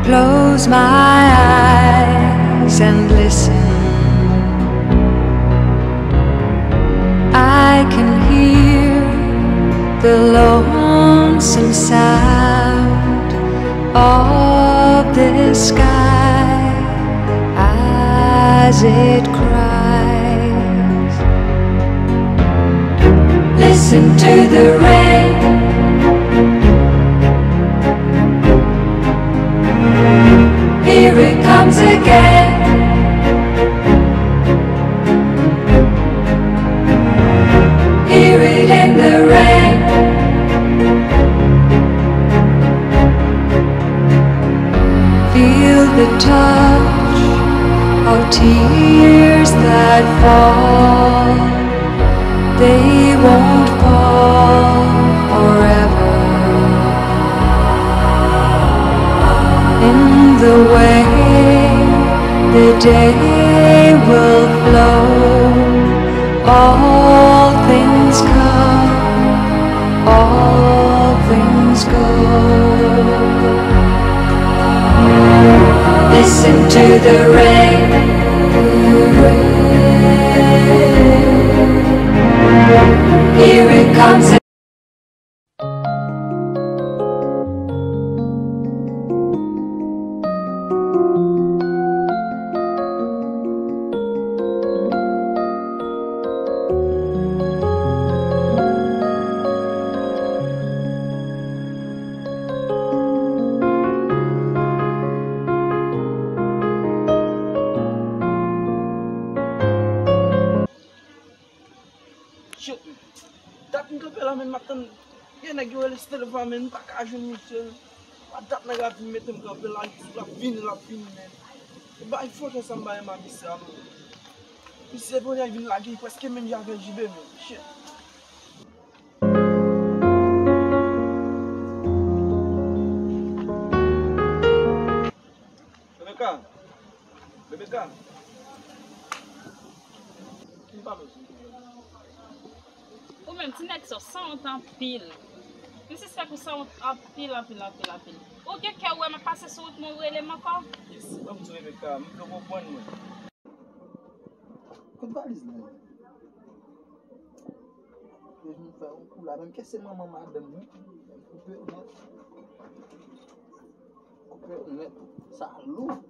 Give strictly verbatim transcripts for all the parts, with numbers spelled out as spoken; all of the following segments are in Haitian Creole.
Close my eyes and listen. I can hear the lonesome sound of the sky as it cries. Listen to the rain. Here it comes again. Hear it in the rain. Feel the touch of tears that fall. They won't fall forever. In the way the day will flow, all things come, all things go. Listen to the rain. Here it comes. Shit. Dat m kanpe la, men m ap tann. Gen nèg yo rele Stelva, men m pa ka jwenn misye. Pa dat nèg la vin mete m kanpe la, l ap vini, l ap vini, men. E bay fòtè sa m bay Mabisa, men. Misye kounye a vin lage, li prèske menm jan avè J B, men. Shit. Rebecca. Rebecca. Vin pale w, silvouplè. Ou menm, ti nèg sa, w sanwont anpil. M sispèk ou sanwont anpil, anpil, anpil, anpil. Ou gen kè w wè m ap pase sou wout mwen, ou rele m ankò? Yes, ban m di w, Rebecca, m vle w konprann mwen. Kot valiz la ye? Yo vin fè yon kou la, menm ke se manman madanm mwen, koupe yo nèt. Koupe yo nèt. Sa lou.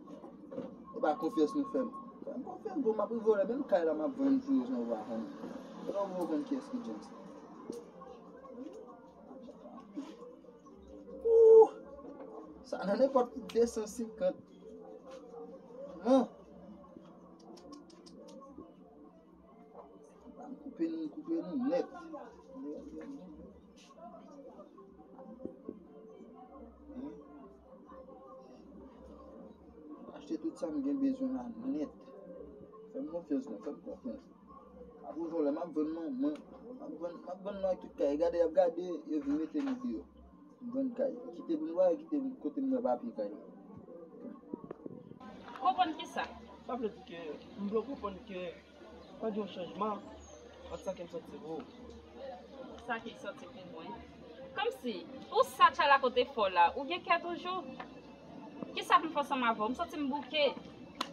E pa konfyans nou fè m. Fè m konfyans, bon, m ap vole, menm kay la m ap vann pou yo san ou pa konnen. Kote w konn kiyès ki James? Ouh! Sa nan nenpòt ki de san senkant. Non. Ban m koupe nou, koupe nou nèt. Achte tout sa m gen bezwen la nèt. Fè m konfyans non, fè m konfyans. Apre yon lè m ap vann non, mwen, m ap vann, m ap vann non ak tout kay. Gade, y ap gade, yo vin mete nou deyò. M vann kay. Kite m, nou pa kite m, kote m wè papye kay la. Konprann kisa? Sa vle di ke m vle w konprann ke pa gen yon chanjman ant sa ke m santi pou ou. Sa ki santi pou mwen? Kòmsi, pou sa Tchalako te fè w la, ou gen kè toujou? Kisa pou m fè ansanm avè w? M santi m bouke.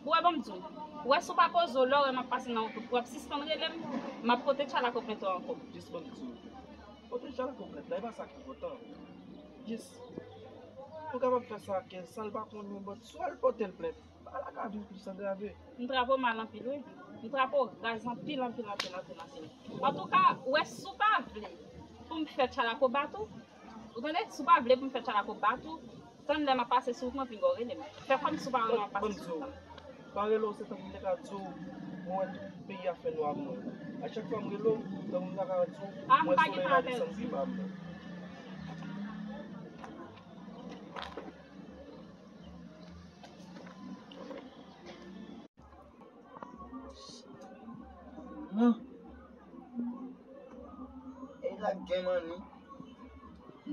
Ou wè, ban m di w. Ou wè, si w pa poze w, lè w wè m ap pase nan wout ou, w ap sispann rele m, m ap pote Tchalako plent ou ankò. Jis ban m di w. Pote Tchalako plent la, e pa sa ki enpòtan. Jis, ou kapab fè sa ak kè san l pa konnen, but si w al pote l plent, bagay la ka vin plis angrave. M trape w mal anpil, wi. M trape w raz anpil, anpil, anpil, anpil, anpil. Antouka, ou wè, si w pa vle pou m fè Tchalako bat ou, ou tande, si w pa vle pou m fè Tchalako bat ou, tann lè m ap pase sou wout mwen, pinga w rele m. Fè kòmsi w pa wè m ap pase sou wout mwen. Pa rele w, se tankou m te ka di w, mwen wè tout peyi a fè nwa pou mwen. A chak fwa m rele w, tankou m ta ka di w, mwen solèy la desann pi ba mwen. Non. E la gen manmi.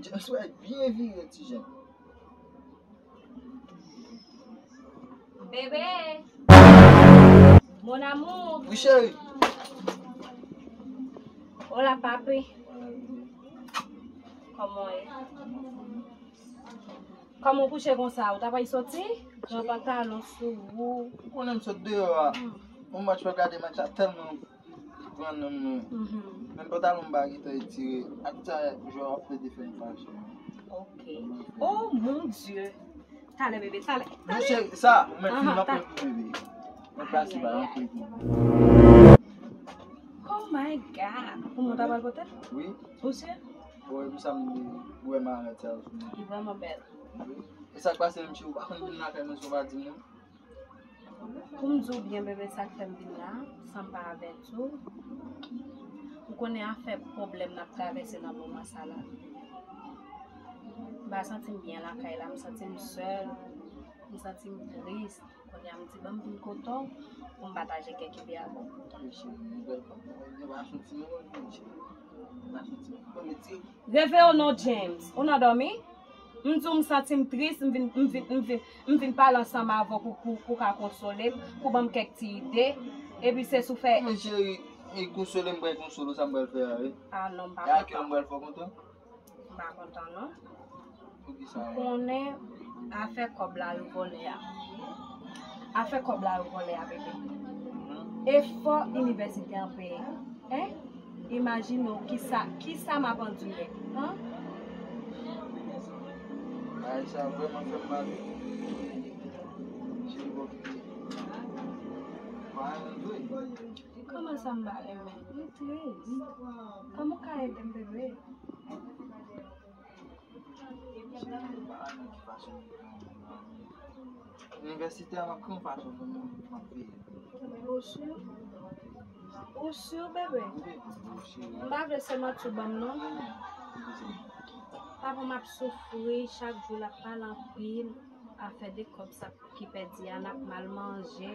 James wè byen vire ti jan. Bebe. Mon amour. Wi, cheri. Hola, papi. Kòman w ye? Kòman w kouche konsa? Ou ta pral soti? Gran pantalon sou ou. Ou konnen m sot deyò a. Yon match, mwen gade match la tèlman pran nan mwen. Menm pantalon m pa gentan etire. Ak sa, jwè ap plede fè m fache. Ok. Oh mon Dieu. Talè, bebe, talè. Mesye, sa, mwen fin nan pwen pou bebe. Mwen plase ba yon pwen pou bebe. Oh my God. Pou mwen ta pral pote? Wi. Ou sye? Bon, e pou sa m di, wè marèt sa sou mwen. Li vrèman bèl. Wi. E sa k pase menm si ou pa konn vin lakay mwen si ou pa di m non? Pou m di w byen, bebe, sa k fè m vin la, san m pa avèti w. Ou konnen afè pwoblèm n ap travèse nan moman sa la. M pa santi m byen lakay la, m santi m sèl, m santi m tris. Kounye a m di, ban m vin kote w pou m pataje kèk ide avè w. Reve w non, James. Ou nan dòmi? M di w m santi m tris, m vin, m vin, m vin, m vin pale ansanm avè w pou, pou, pou w ka konsole m, pou ban m kèk ti ide. Epi se sou fè. Men cheri, e konsole m, pral konsole w, sa m pral fè a, wi. Ah non, m pa kontan. E a kè m pral fè w kontan? M pa kontan non. Pou ki sa? Ou konnen afè kòb la yo vòlè a. Afè kòb la yo vòlè a, bebe. Efò inivèsite an peye. Hein? Imajine w kisa, kisa m ap andire. Hein? Bagay sa vrèman fè m mal. Cheri, bon. Pa renmen vre. Kòman sa m pa renmen? M tris. Kòman w ka ede m, bebe? Inivèsite a, m ap gen yon fason pou m ap peye. Ou si? Ou si, bebe? M pa vle se manti w ban m non. Papa m ap soufri, chak jou l ap pale anpil. Afè de kòb sa ki pèdi a, n ap mal manje,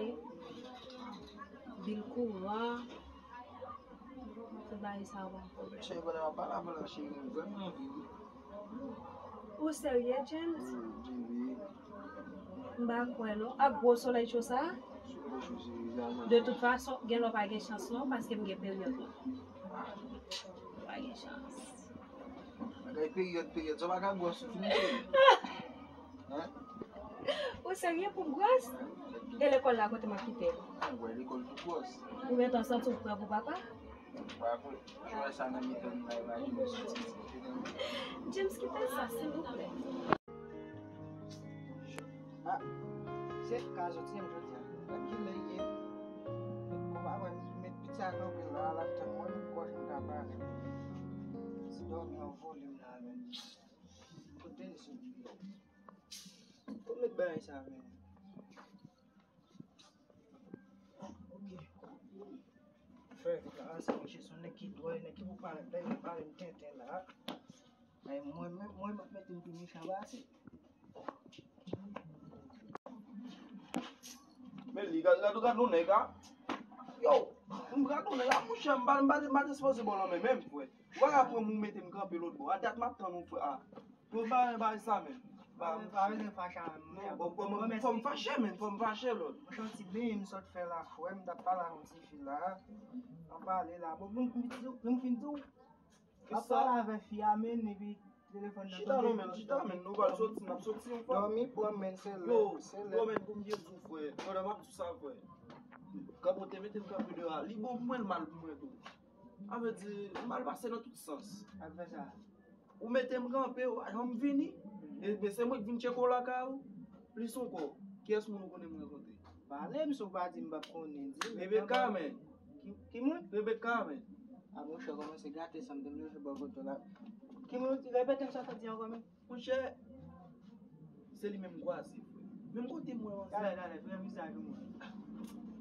bil kouran. Tout bagay sa yo pa pwoblèm. Cheri, pandan w ap pale avè l la, cheri, m vrèman anvi wi. Ou serye, James? M pa kwè non. Ak gwo solèy cho sa? De tout fason, gen lè w pa gen chans non, paske m gen peryòd mwen. W pa gen chans. Bagay peryòd, peryòd, sa w pa ka gwòs ou fini cheri. Hein? Ou serye pou m gwòs? E lekòl la kote m ap kite l? Mwen wè lekòl tou gwòs. Ou gentan santi w prè pou papa? Pa vre. Jwè sa nan mitan m la, imajine w soti. James, kite sa, silvouplè. Ah, se ka soti an jodi a. Gad kilè l ye. Ou pa wè m met piti a kanpe la, l ap tann mwen, m kwè m ka pale. Ti dòmi an volim la, men. Kote l soti? Ou met bagay sa, men. Ok. Fè vit la, se mouche, se yon nèg ki dwòl, nèg ki pou parèt la, li pale m tenten la. Ay, mwen menm, mwen m ap mete m pi mechan pase. Men li, gad, gad, gad yon nèg a. Yo, m gad yon nèg a, monchè, m pa, m pa, m pa t sipoze ba w lanmen menm, frè. Ou pa ka pran m ou mete m kanpe lòt bò. A dat m ap tann ou, frè. A. Yo, ba, ba sa menm. Ba, pa bezwen fache avè m, monchè. Bon, bon, bon, fò m fache, men, fò m fache, lòt. Monchè, yon ti beny m sot fè la, frè, m t ap pale ak yon ti fi la. An pale la. Bon, bon, m fin di w, m fin di w. M ap pale avè fi a, men, epi telefòn nan tonbe. Chita non, men, chita, men, nou pral soti, n ap soti yon fwa. Dòmi pran, men, se lè, se lè. Yo, men, pou m byen di w, frè, pandan m ap di w sa, frè. Kanpe, te mete m kanpe deyò a, li bon pou mwen, l mal pou mwen tou. A vle di, m mal pase nan tout sans. Ak fè sa. Ou mete m kanpe, ou pa janm vini. E, men se mwen k vin tcheke w lakay ou. Plis ankò, kiyès moun ou konnen m rankontre? Pale m, si w pa di m p ap konnen, di m. Rebecca, men. Ki, ki moun? Rebecca, men. A, monchè, kòmanse gate san m te m chèche bò kote w la. Ki moun? Repete m sa w t ap di ankò, men. Monchè, se li menm m kwaze, frè. Menm kote m wè w ansanm. Talè, talè, fè vizaj ou mwen.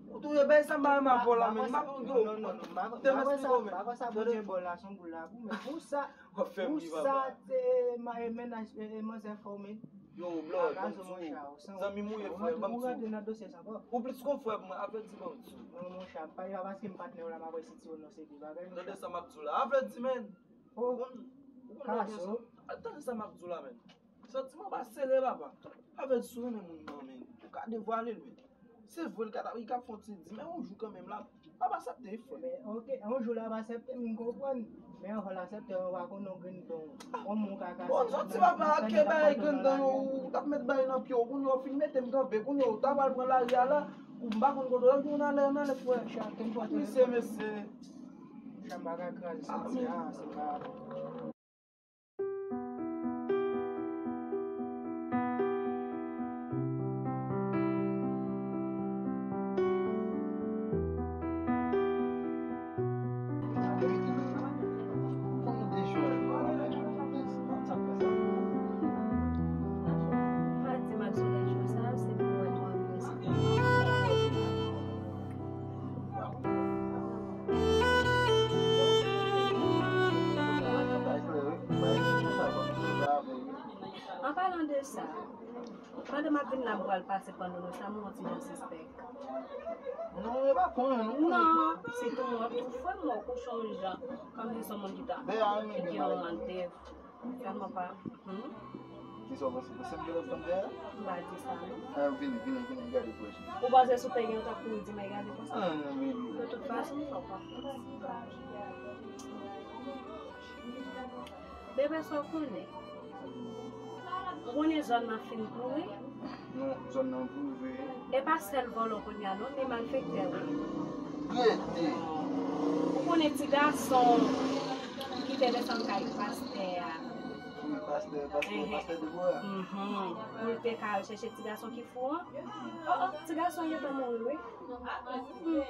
Ou touye bay sa m pa renmen avè w la, men. M ap, yo, non, non, non, m pa, m pa kwè sa, m pa kwè sa Bondye ba w la, se yon boul la pou, men pou sa, w ap fè m ri, papa. Pou sa, te ma-, e mennaj, e, e manzè fè w, men. Yo, blood, ban m di w. Zanmi m ou ye, frè, ban m di w. Ou plis kon frè pou mwen, avèti ban m di w. Non, monchè, pa, e pa paske m patnè w la, m ap resitire w nan seri de bagay, monchè. Tande sa m ap di w la, avèti, men. Oh, ou konn, ou konn bagay sa. Tande sa m ap di w la, men. Santiman pa sere, papa. Avèti si w renmen moun nan, men. Ou ka devwale l, men. Se vre, l ka, li ka fè yon ti di, men yon jou kanmenm la, l ap aksepte, frè. Men, ok, yon jou l ap aksepte, m konprann. Men anvan l aksepte, anvan pa konnen yon grenn dan. Yon moun ka kase. Bon, soti papa, ak ke bay grenn dan yo, ou t ap met bay nan pye w, kounye a w fin mete m kanpe, kounye a w ta pral pran lari a la, ou m pa konn kote w, epi w nan lè, nan lè frè. Ak misye, mesye. Chanm bagay kraze, soti a, se pa. An palan de sa, pandan m ap vin la, m pral pase pandan nou, sa m wè yon ti jan sispèk. Non, e pa konnen, non. Non, se tou wont ou frè m, wè w kouche yon jan, kòmsi se yon moun ki ta, ki gen yon randevou. Sèlman pa. Hmm? Kisa w panse? Panse m gen lòt fanm dèyè? M pa di sa, non. Ah, vini, vini, vini, gade pou wè. Ou panse si w te gen yon tankou w di m gade konsa? Ah, non, vini. De tout fason, m fè w konfyans. Bebe, sa w konnen? Ou konnen zòn nan fin pouri? Non, zòn nan pouri vre. E pa sèl vòlò kounye a non, ni malfektè wi. Rete. Ou konnen ti gason ki te desann kay pastè a. Wi, pastè, pastè, pastè Debora. Mhm. Pou l te ka al chèche ti gason ki fou an. Oh, oh, ti gason an gentan mouri wi. Hmm.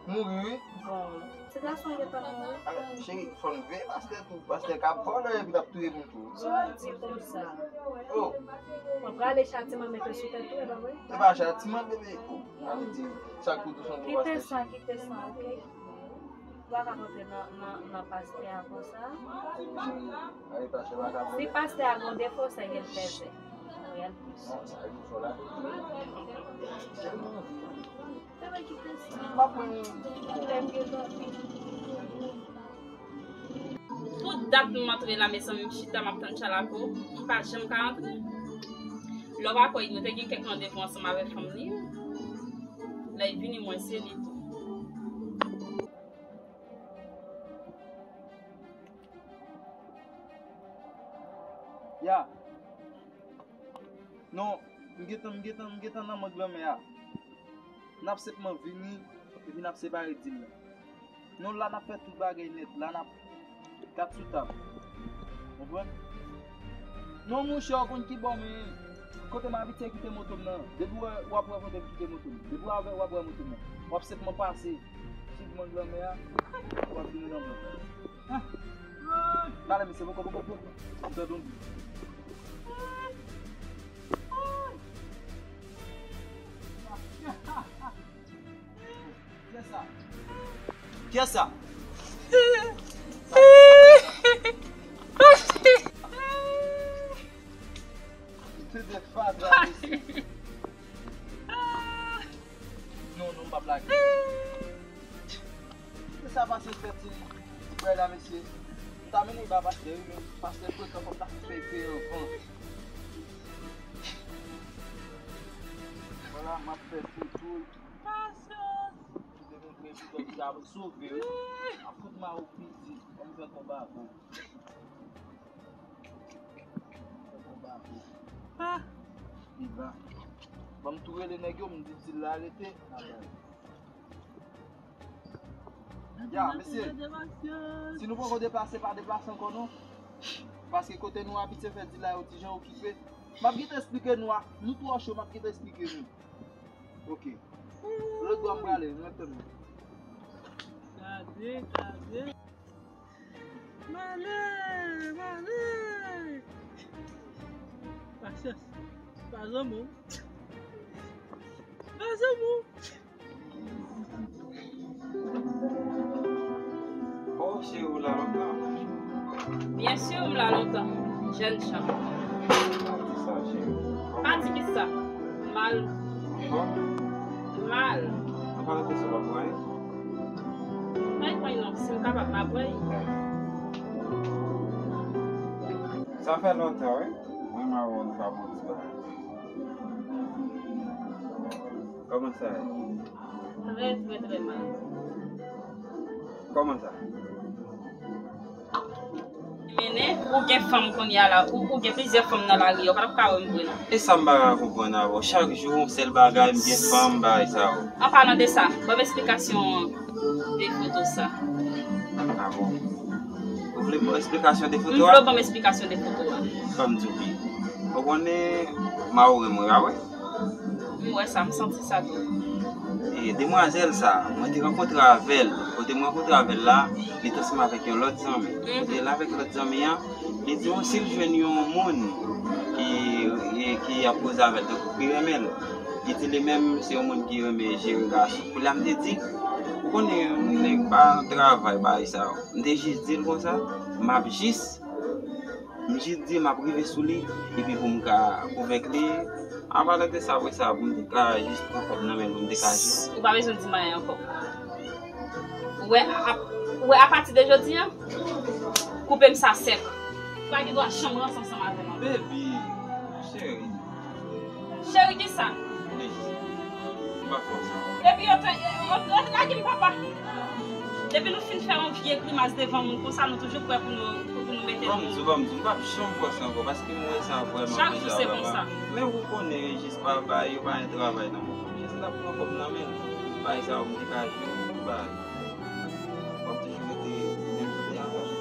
Mouri wi. Bon, ti gason an gentan mouri. Alò, cheri, fò n veye pastè tou. Pastè k ap vòlè epi l ap touye moun tou. Sa w di konsa? Oh. Mwen prale chatiman mete sou tèt ou, e pa vre? E pa chatiman, bebe. Oh, sa vle di, sa k pou tou son pou pastè. Kite sa, kite sa, oke? Ou pa ka konte nan, nan, nan pastè a konsa. Cheri, ale pastè pa ka vòlè. Si pastè a gon defo, se gen l pèse. Reyèl plis. Non, sa yo fò la. Tout dat m antre la, mezanmi, m chita, m ap tann Chalako, m pa janm ka antre. Lè w pa kwè, nou te gen kèk randevou ansanm avèk fanm li. Lè l vini, mwen se li tou. Ya. Non, m gentan, m gentan, m gentan nan mang lanmè a. N ap senpman vini, epi n ap separe dil la. Non, la n ap fè tout bagay nèt, la n ap kat sou tab. Konprann? Non, monchè, w konn ki bò, men kote m abitye kite moto m nan. Depi w wè, w ap wè kote m kite moto m. Depi w wè, w ap wè moto m nan. W ap senpman pase, swiv mang lanmè a, w ap vini nan bò. Talè, mesye, poko, poko, poko. M tande yon bri. Kiyès sa? Kiyès sa? Se de fatra, mesye. Non, non, m p ap lage. Kisa pase fè ti, ti bwè la, mesye? M ta mennen ba pastè, wi, men pastè frekan, fò m ta fè fè anvan. Vwala, m ap fè tou, tou. Pasyans! Ou te montre pito ki ta sove, wi. M ap fout ma ou pitit, ban m fè konba avè w. Fè konba avè w. Ah! Li la. Ban m tou rele nèg yo, m di dil la rete. N ap bay. Ya, mesye, si nou poko deplase, pa deplase ankò non. Paske kote nou abitye fè dil la yo ti jan okipe. M ap gentan esplike nou a, nou twò cho, m ap gentan esplike nou. Ok. Lòt bò a m prale, nou ret tann mwen. Gade, gade. Male, male. Pasyans. Pa zanmi w. Pa zanmi w. Oh, cheri, ou la lontan. Byen si, m la lontan. Jèn jan. Pa di sa, cheri. Pa di kisa? Mal. Anfòm? Mal. Anfòm, kisa w pa pran? Pa pran non, si m kapab, m ap pran. Sa fè lontan, wi. Mwen, m a wè w, nou pa bon ti bagay. Kòman sa ye? Trè, trè, trè mal. Kòman sa? Mennen, ou gen fanm kounye a la, ou, ou gen plizyè fanm nan lari a, ou pa t ap ka wè m vre non. E sa m pa ka konprann avè w. Chak jou, yon sèl bagay, m gen fanm, bagay sa yo. An palan de sa, ban m esplikasyon de foto sa. A bon? Ou vle bon esplikasyon de foto a? M vle w ban m esplikasyon de foto a. Ban m di w byen. Ou konnen, Maore mwen, a wè? M wè sa, m santi sa tou. E demwazèl sa, mwen te rankontre avè l. Kote mwen rankontre avè l la, li te ansanm avèk yon lòt zanmi. Kote l avèk lòt zanmi an, li di w si l jwenn yon moun ki, ki ap koze avè l, tankou ki renmen l. Li di li menm se yon moun ki renmen jere gason. Kounye a m te di, ou konnen yon nèg pa nan travay, bagay sa yo. M te jis di l konsa, m ap jis M jis di m ap rive sou li, epi pou m ka konvenk li. An palan de sa, apre sa, pou m te ka jis pran kòb nan men l, pou m te ka jis. Ou pa bezwen di m anyen ankò. Ou wè, a, ou wè, apati de jodi a, koupe m sa sèk. Ou pa gen dwa janm ranse ansanm avè m ankò. Baby, cheri. Cheri, kisa? Please. M pa fè w sa. Epi yo te, yo, yo lage m, papa. Depi nou fin fè yon vye grimas devan moun konsa, nou toujou prè pou nou, pou, pou nou mete nou. Ban m di w, ban m di w, m p ap janm fè w sa ankò, paske m wè sa vrèman dezagrab. Chak jou se konsa. Men ou konnen, jis pa bay, yo pa gen travay nan moman. Jis n ap pran kòb nan men l. Bay sa yo, m te ka jwe, bay. W ap toujou rete menm kote avan.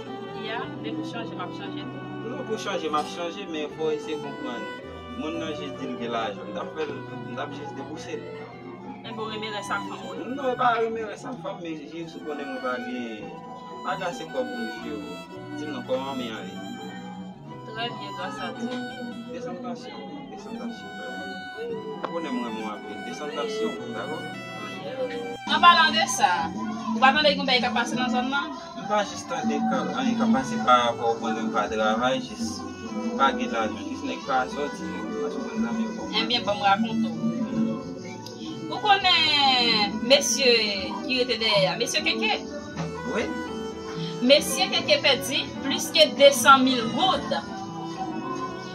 Ya, depi w chanje, m ap chanje tou. Non, pou chanje, m ap chanje, men fò w eseye konprann. Moun nan jis di l gen lajan. M t ap fè l, m t ap jis debouse l. Enben, w renmen rès a fanm ou? Non, e pa renmen rès a fanm, men jis ou konnen mwen pa gen, pa gen ase kòb pou m jwe. Di m non, kòman men an ye? Trè byen, gras a Dye. Desann tansyon, desann tansyon. Ou konnen mwen renmen w anpil. Desann tansyon, dakò? An palan de sa, ou pa tande gen yon bagay k ap pase nan zòn nan? M pa jis tande ka, anyen k ap pase pa rapò, ou konnen m pa travay, jis pa gen lajan, jis nèg pa sòti, pa sòti nan men kòb. Ebyen, ban m rakonte w. Ou konnen mesye ki rete dèyè a, mesye Keke? Wi. Mesye Keke pèdi plis ke de san mil goud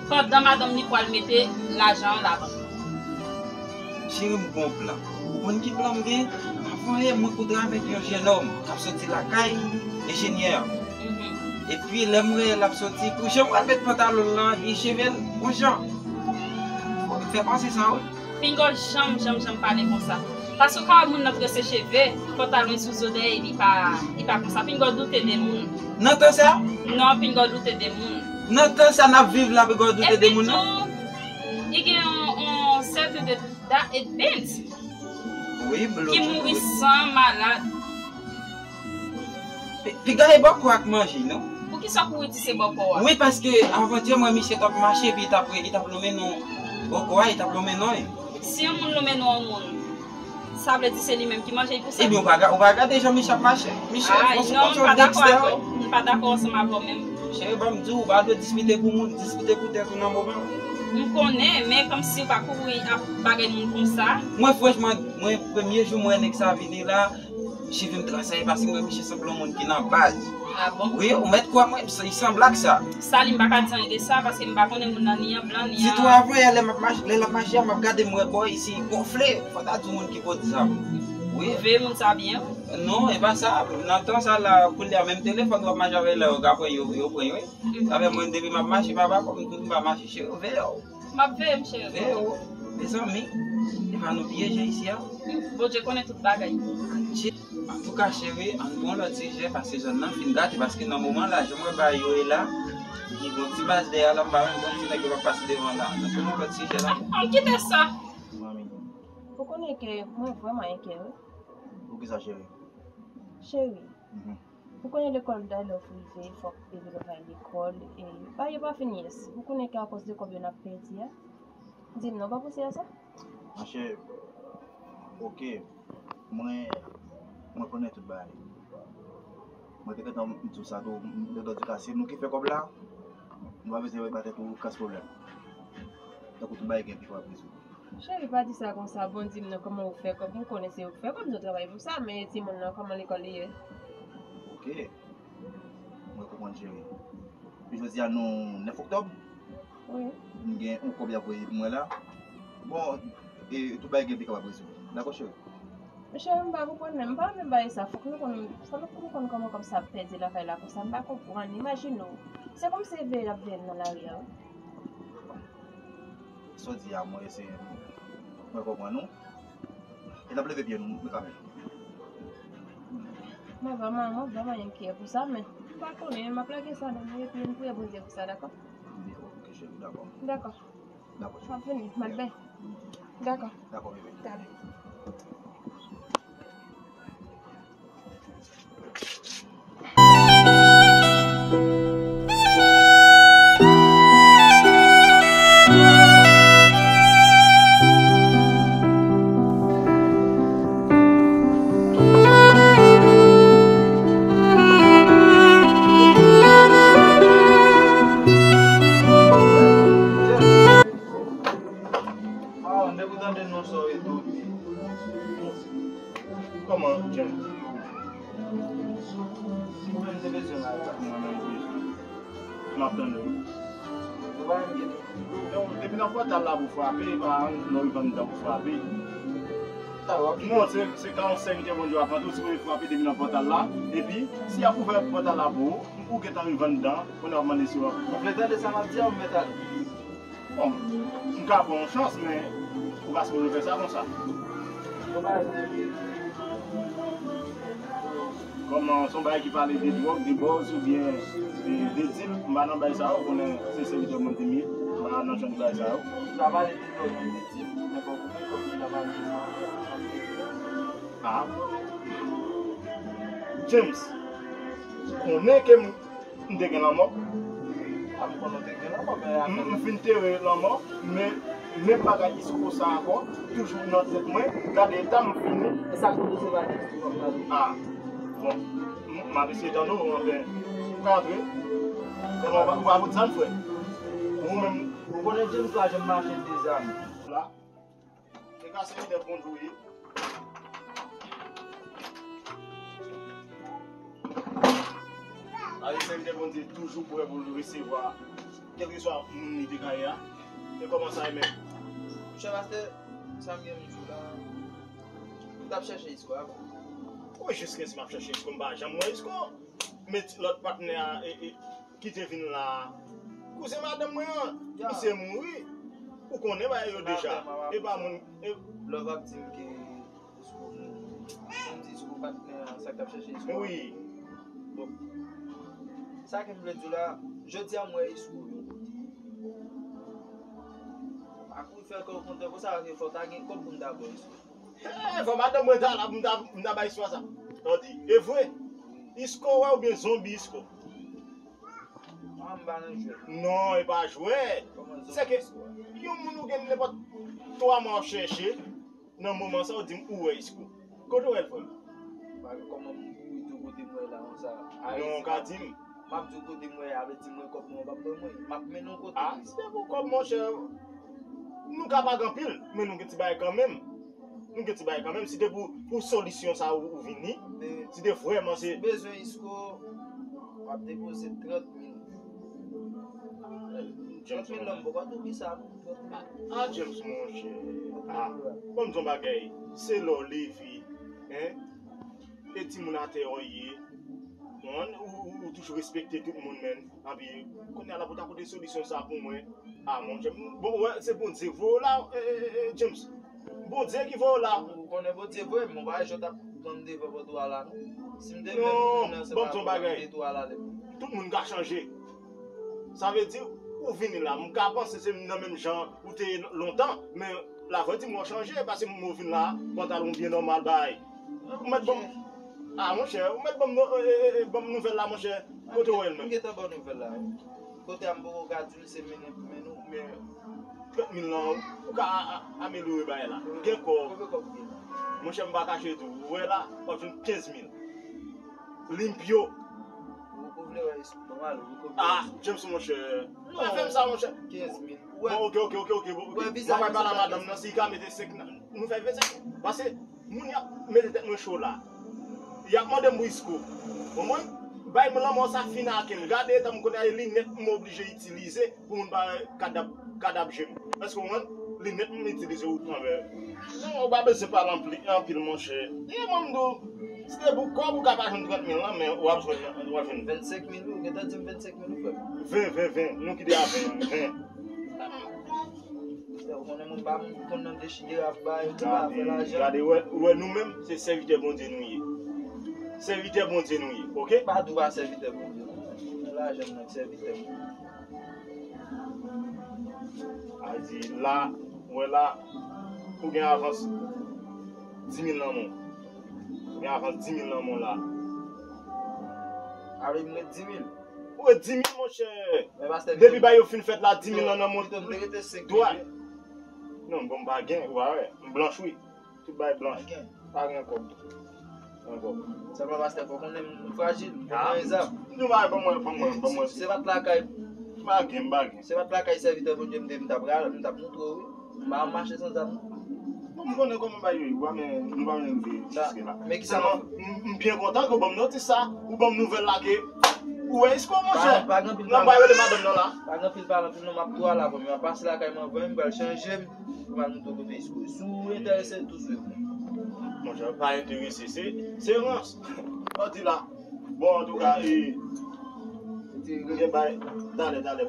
pandan madanm li pral mete lajan an labank. Cheri, m gon plan. Ou konn ki plan m gen? Avan yè, mwen kontre avèk yon jennòm k ap soti lakay enjenyè. Mhm. Epi lè m wè l ap soti, pou jan m pral met pantalon l lan, epi cheve l, yon jan. Fè panse sa, wi. Pinga w janm, janm, janm pale konsa. Paske w ka wè moun nan trese cheve, pantalon sou zo dèyè, li pa, li pa konsa. Pinga w doute de moun. Nan tan sa? Non, pinga w doute de moun. Nan tan sa n ap viv la, pinga w doute de moun nan? Epi tou, li gen yon, yon sèten de Da Edbens, wi, ki mouri san malad. Pi-, piga e bòkò ak manje, non? Poukisa ou di se bòkò a? Wi, paske avantyè mwen, misye t ap mache, epi li t ap, li t ap lonmen non bòkò a, li t ap lonmen non. Si yon moun lonmen non yon moun, sa vle di se li menm ki manje l pou sa? Ebyen, ou pa ga-, ou pa gade jan misye ap mache? Misye, ay, non, m pa dakò avè w. M pa dakò ansanm avè w menm. Cheri, ban m di w, ou pa dwe dispite pou moun, dispite pou tèt ou nan moman. M konnen, men kòmsi ou pa kouri ap bagay moun konsa. Mwen, franchman, mwen, premye jou mwen wè nèg sa vini la, cheve m transe, paske mwen, misye sanble yon moun ki nan baz. A bon? Wi, ou mèt kwè mwen, li sanble ak sa. Sa li, m pa ka di anyen de sa, paske m pa konnen moun nan ni an blan, ni an. Sitou avan yè, lè m ap mache, lè l ap mache a, m ap gade, m wè bò isi gonfle. Fò ta di yon moun ki pot zam. Wi. Ou veye moun sa byen, wi. Non, e pa sa. Nan tan sa la, koulye a, menm telefòn w ap mache avè l la, yo ka pran, yo, yo pran, wi. Avè mwen, depi m ap mache, papa, kòm m pa mache, cheri, veye w. M ap veye m, cheri. Veye w. Mezanmi, e pa nou pyeje isi a. Bondye konnen tout bagay. Antouka, cheri, ann pran lòt sijè, paske zòn nan fin gate, paske nan moman la, jan mwen ba yo e la, ki gon ti baz dèyè la, m pa menm konn ti nèg yo p ap pase devan la. Nou pran lòt sijè la. Ah, ann kite sa. Manmi. Ou konnen ke mwen vrèman enkyè, wi. Poukisa, cheri? Cheri, mhm, ou konnen lekòl Daylove rive, fòk bebe yo va lekòl, e bagay yo pa fin yès. Ou konnen ke akoz de kòb yo n ap pèdi a? Di m non, ou pa panse a sa? Monchè, oke, mwen, mwen konnen tout bagay. Mwen te gentan di w sa tou, m, m, m, si nou ki fè kòb la, nou pa bezwen ba tèt nou kras pwoblèm. Tankou tout bagay gen pi fò ap rezoud. Cheri, pa di sa konsa, bon, di m non, kòman ou fè kòb? M konnen se ou ki fè kòb, nou travay pou sa, men timoun nan, kòman lekòl li ye? Oke. Mwen konprann, cheri. Jodi a, nou nèf oktòb. Wi. M gen yon kòb y ap voye pou mwen la. Bon, e tout bagay gen pi kapab rezoud. Dakò, cheri? Cheri, m pa konprann menm. M pa renmen bagay sa. Fòk nou konn, fòk nou konn kòman kòb sa ap pèdi lakay la konsa. M pa konprann. Imajine w. Se kòmsi e veye l ap veye m nan lari a, wi. Sa w di a, mwen eseye, mwen konprann ou. E l ap leve pye nou, men kanmenm. Mwen vrèman, mwen vrèman enkyè pou sa, men m pa konnen, m ap lage sa nan men, epi n priye Bondye pou sa, dakò? Dakò, ok, cheri, dakò. Dakò. Dakò, cheri. M ap vini, m ap ben. Dakò. Dakò, bebe. Dakò. Kòman, James? Ou menm te bezwen la, m ap tann ou. Ou pa menm gen. Donk, depi nan pòtal la pou frape, e pa nan rivan anndan pou frape. Non, se, se ka yon sèvitè Bondye w ap mande, ou sipoze frape depi nan pòtal la. Epi, si y ap ouvè pòtal la pou ou, ou gentan rive anndan, kounye a w ap mande si w ap. Ou vle tande sa m ap di a, ou mèt ale. Bon, m ka ba w yon chans, men ou pa sipoze fè sa konsa. Kòman, se yon bagay ki pale de dwòg, de bòz oubyen de, de dil, m pa nan bagay sa yo, ou konnen se sèvitè Bondye m ye, m pa nan jan de bagay sa yo. Sa pale de dwòg, de dil, men bon, pou mwen, kòm li ta pale de sa. Ah. James, konnen ke m M te gen lanmò. A, m konnen w te gen lanmò, men... M, m fin tere lanmò, men menm bagay Isco sa ankò, toujou nan tèt mwen, gade eta m fini. E sa k pou se bagay Isco w ap pale? A, bon, m, m ap eseye tande w, anfen, ou ka antre. Ou pa, ou pa fout sa n frè. Ou menm. Ou konnen James pa janm mache de zam. La. E ka sèvitè Bondye w ye. Ale sèvitè Bondye toujou prè pou l resevwa kèlkeswa moun li te ka ye a. E kòman sa ye menm? Monchè pastè, sa m gen pou m di w la, m t ap chèche Isco a. Wi, jiskèske m ap chèche Isco, m pa janm wè Isco. Men ti lòt patnè a, e, e, ki te vin la a. Kouzen madanm mwen an, misye mouri. Ou konnen bagay yo deja. E pa moun, e... Love ap di m ke Isco mouri. Moun di Isco patnè an, sa k t ap chèche Isco a. Wi. Bon. Sa ke m vle di w la, jodi a m wè Isco yon kote. Akouri fè kè w kontan konsa, paske fò w ta gen kòb pou m ta ba w Isco. Hey, fò madanm mwen ta la pou m ta, m ta bay istwa sa. Tande, e vre? Isco wè oubyen zonbi Isco? Ah, m pa nan jwèt. Non, e pa jwèt. Se ke yon moun ou gen nenpòt twa mwa w ap chèche, nan moman sa w di m ou wè Isco. Kote w wè l, frè m? Kòman m pou di w kote m wè l la konsa? Non, w ka di m. M ap di w kote m wè, a vle di m wè kòb mwen, w p ap ban mwen. M ap mennen w kote. Ah, se pou kòb, monchè. Nou ka pa gen anpil, men nou gen ti bagay kanmenm. Nou gen ti bagay kanmenm. Si te pou, pou solisyon sa ou, ou vini, si te vrèman se... Si bezwen Isco, w ap depoze trant mil. Trant mil la, m poko twouve sa, non. Ah, James, monchè. Ah, ban m di w yon bagay. Se lè w leve, hein? E timoun atè yo ye. Ou, ou, ou toujou respekte tout moun, men. Anpi, kounye a la pou ta pote solisyon sa pou mwen. Ah, monchè. Bon, wè, se Bondye voye w la, eh, eh, eh, James. Bondye ki voye w la. Ou konnen Bondye voye m, ou pa wè jan w t ap pran m devan pòtwa la, non. Si m te menm moun nan, se pa pou m te tou alalè. Tout moun ka chanje. Sa vle di, ou vini la, m ka panse se nan menm jan ou te ye lontan, men lavrè di m ou chanje, paske m ou vin la, pantalon byen nòmal, bay. Ou mèt ban m, ah, monchè, ou mèt ban m nou-, eh, eh, eh, ban m nouvèl la, monchè. Kote w wè l menm? M gentan ba w nouvèl la, wi. Kote a m poko ka di w, se mennen pou mennen w, men trant mil lan, ou ka a-, a-, amelyore bagay la. Gen kò. Konbyen kòb ou gen? Monchè, m pa kache tou. Ou wè la, w ap jwenn kenz mil. Limpyo. Ou, ou vle wè, nòmal, ou vle wè. Ah, James, monchè. Non, pa fè m sa, monchè. Kenz mil. Bon, ok, ok, ok, ok, bon, ok. Mwen pral pale a madanm nan, si l ka mete senk nan, nou fè vennsenk. Paske moun y ap mete tèt mwen cho la. Y ap mande m pou Isco. Ou konprann? Bay mwen lanmò sa fin ak m. Gade eta m kounye a, e linèt m oblije itilize pou moun pa wè kadab, kadab je m. Èske w konprann? Linèt m itilize ou anvè. Non, ou pa bezwen pale anpli-, anpil, monchè. E mwen m di w, si te pou kòb, ou ka pa jwenn trant mil lan, men w ap jwenn, w ap jwenn. Vennsenk mil, wi, ou gentan di m vennsenk mil, wi, frè m. Ven, ven, ven. Nou kite a ven, ven. Ou konnen moun pa moun ki konn nan dechidere ap bay, ou pa fè lajan. Gade, ou wè, ou wè nou menm, se sèvitè Bondye nou ye. Sèvitè Bondye nou ye, oke? Pa di w pa sèvitè Bondye, non. Nan lajan, mwen, sèvitè Bondye. A di la, ou wè la, ou gen avans dis mil nan men w. Ou gen avans dis mil nan men w la. Avè m ret dis mil. Ou ret dis mil, monchè. Men pastè, depi bay yo fin fèt la, dis mil nan nan men w. Pito m te rete senk mil. Non, bon, m pa gen, ou pa wè. M blanch, wi. Tout bay blanch. Pa gen kòb. Ankò. Sèlman pastè, fò konnen m frajil, m pa gen zam. Nou pa, ban mwen, ban mwen, ban mwen. Se pa t lakay. M pa gen, m pa gen. Se pa t lakay sèvitè Bondye m te, m t ap pral, m t ap montre w, wi. M pa mache san zam. Bon, m konnen kòman bagay yo ye, ou pa men, nou pa men rive jiske la. Men ki sa m, m byen kontan ke w ban m notis sa, ou ban m nouvèl la ke ou wè Isco, monchè. Pa, pa gen anpil pale. Nan m pral rele madanm nan la. Pa gen anpil pale anpil non, m ap tou al avè w, m ap pase lakay mwen avè w, m pral chanje m. Ou pa nou tou kote Isco. Si w enterese, tou swiv mwen. Monchè, pa enterese, se, se rans. Ou di la. Bon, antouka, e, gen bay, talè, talè.